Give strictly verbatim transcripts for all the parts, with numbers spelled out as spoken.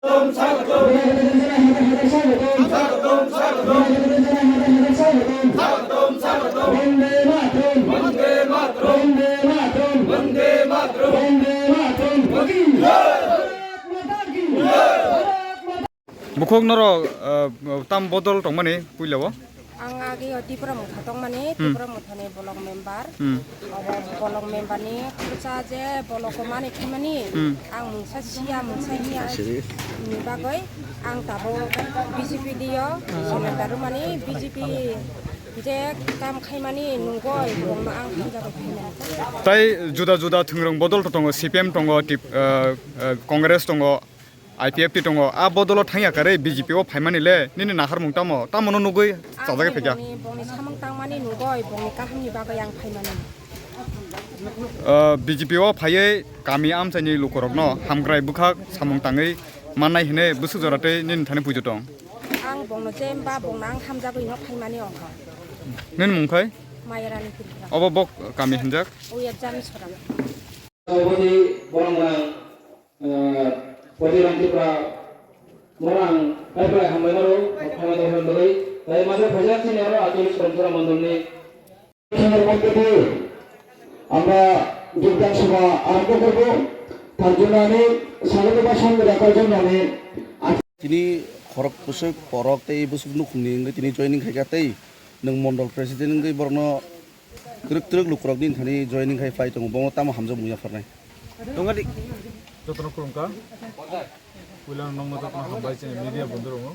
Bukhuk norok, uh, tam bodol tongmani puila o? Ang agi o Tipra Motha tongmani, Hmm. Tipra Mothani bolok member. Hmm. Obo bolok member ni khorsa je bolok o mani thumani. Hmm. Ang mungsa siya, mungsa hiya Siri. Ni bagwi ang tabuk B J P dio, senator mani B J P je kam khaimani nungoi bongno ang hamjagwi khaimani. Tai juda juda thwngrwng bodol to tongo, C P M tongo, tip-, uh, uh, Congress tongo, I P F T tongo, a bodolo thangya karwi B J P o phaimani le nini naharmung tamo? Tamo no nugwi chajagwi phaikha? Bongni, bongni samung tangmani nugwi bongni kahamni bagwi ang phaimani. Uh, B J P o phaiwi kami amchaini lukurokno hamkrai bwkhak samung tangwi mannai hinwi bwswk jora tei nini thani puitu tong? Ang bongno jemba bongno ang hamjagwino phaimani ongkha. Nini mung khai? Mayarani Tripura. Obo bok kami hinjak? Uya Jami Sora. Oboni borong borong, eh, Poti Ram Tripura borong ang paipai hambai maro, hambai maro hambai. Tai masa phaisa chini aro Acholish Karamchara Mondolni. সভার মধ্য দিয়ে আমরা যোগদান সভা আরম্ভ করব। তার জন্য আমি স্বাগত ভাষণ রাখার জন্য আমি Tini khorok bwswk porok tei bwswk nukhungni wngwi tini joining khaikha tei nwng mondol president wngwi borokno twrwk twrwk lukurokni thani joining khai phai tongo, bono tamo hamjak muya pharnai. Tongadi. Jotono khulumkha. Puila nongno jotono hambai chini media bondhu rokno.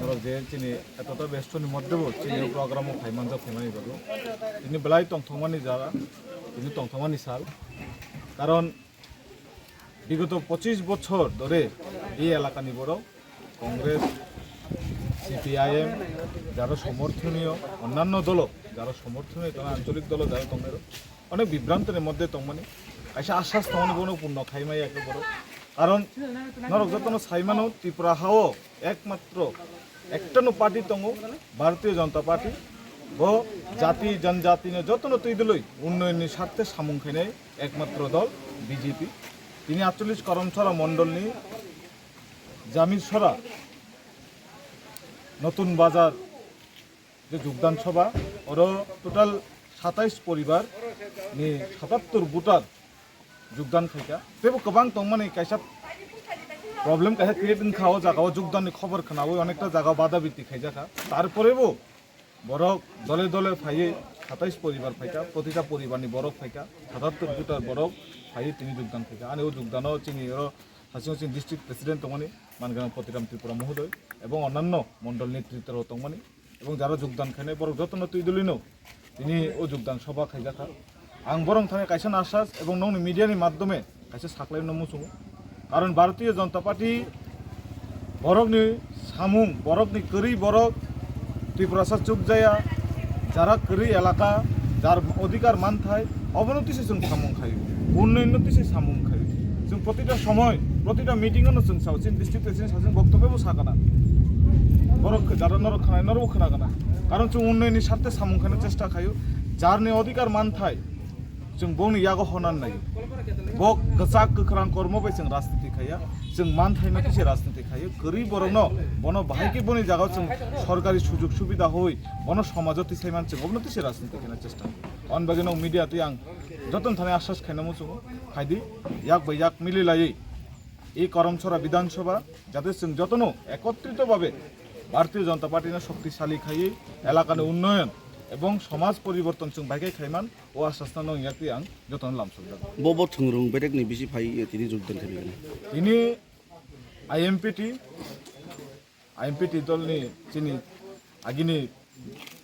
Norok je chini etota besto ni moddhe bo chini program o phai manjak phaimani bagwi. Tini belai tongthokmani jaga, tini tongthokmani sal. Karon bigoto pochis bochor dhore ei elakani borok Congress, C P I M, jaro somorthoniyo, onnanno dolo, jaro somorthoniyo tongna ancholik dolo jaro tongnai rok, onek bibrantori moddhe tongmani, kaisa asas tongmani bono purno khaimaya khe borok. Karon norok jotono saimano Tripura hao ekmatro ektano party tongo, Bharatiya Janata Party, bo jati janjatino jotono twi dwlwi unnayonni sarthe samung khainai ekmatro dol B J P. Tini Acholish Karamchara mondolni Jamisora, Notun Bazar je jogdan sobha, oro total satais poribar ni satattor voter jogdan khaikha. Tebo kwbang tongmani kaisa problem kaisa create wngkha o jaga o jogdan ni khobor khnawi onekta jaga o bada biti khaijakha. Tarpore bo borok dole dole phaiwi satais poribar phaikha, protita poribar ni borok phaikha, satattor voter borok phaiwi tini jogdan khaikha. Ani o jogdano chini oro Hasing chini district president tongmani, Mangrang Potiram Tripura Mohodoy, ebong onnanno mondol netritto rok tongmani, ebong jaro jogdan khainai borok jotono twi dwlwino tini o jogdan sobha khaijakha. Ang borok thani kaisa nasas ebong nokni media ni madhyome kaisa saklaimano muchungo. Karon Bharatiya Janata Party borokni samung, borokni kwrwi borok Tiprasa chukjaya, jara kwrwi elaka, jar odhikar manthai, obono tisa chwng samung khaio, unnayonno tisa samung khaio. Chwng protita somoy, protita meeting-o no chwng sao, chini district president sajwk boktobyo bo sakana. Borok jara norok khnai, norokbo khnakana. Karon chwng unnayonni sarthe samung khaina chesta khaio, jarni odhikar manthai, chwng bongni yago honan nai. Bo kwchak kwkhrang kormo bai chwng rajniti khaiya. Chwng manthaino kisa rajniti khaio. Kwrwi borokno bono bahai khe boni jagao chwng sorkari sujug subida hoi bono somajo tisai man chwng obono tisa rajniti khaina chesta. On bagwi no media twi ang jotono thani asas khaina muchungo. Phaidi yak bai yak mili laiwi. I Karamchara Bidhan Sabha jate chwng jotono ekotrito babe Bharatiya Janata Party no shoktisali khaiwi elakani unnoyon ebong somaj poriborton chwng bai khe khaiman. O asasno nong yakti ang jotono lamsokjak. Bo bo thwngrwng bedekni bisi phai tini jogdan khainai. Tini I M P T, I M P T dolni chini agini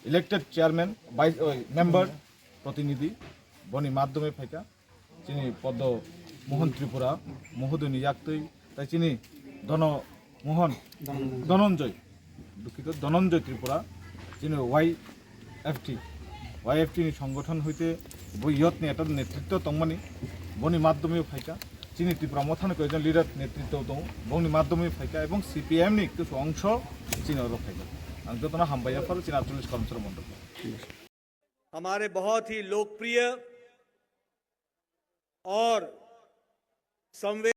elected chairman, vice, oi, member, protinidhi, boni madhyome phaikha. Chini Padma Mohan Tripura, Mohodoyni yaktwi Tai chini Dono Mohon, Dhananjay. Dhananjay, dukhito, Dhananjay Tripura, chini Y F T, Y F T ni songothon hoite bo yotni ekta netritto tongmani, boni madhyome phaikha. Chini Tipra Mothani koyekjon leader netritto tongo, bongni madhyome phaikha, ebong C P M ni kichu ongsho chini oro phaikha. Ang jotono hambai yapharo chini atchollish Karamchara Mondol. हमारे बहुत ही लोकप्रिय और संवे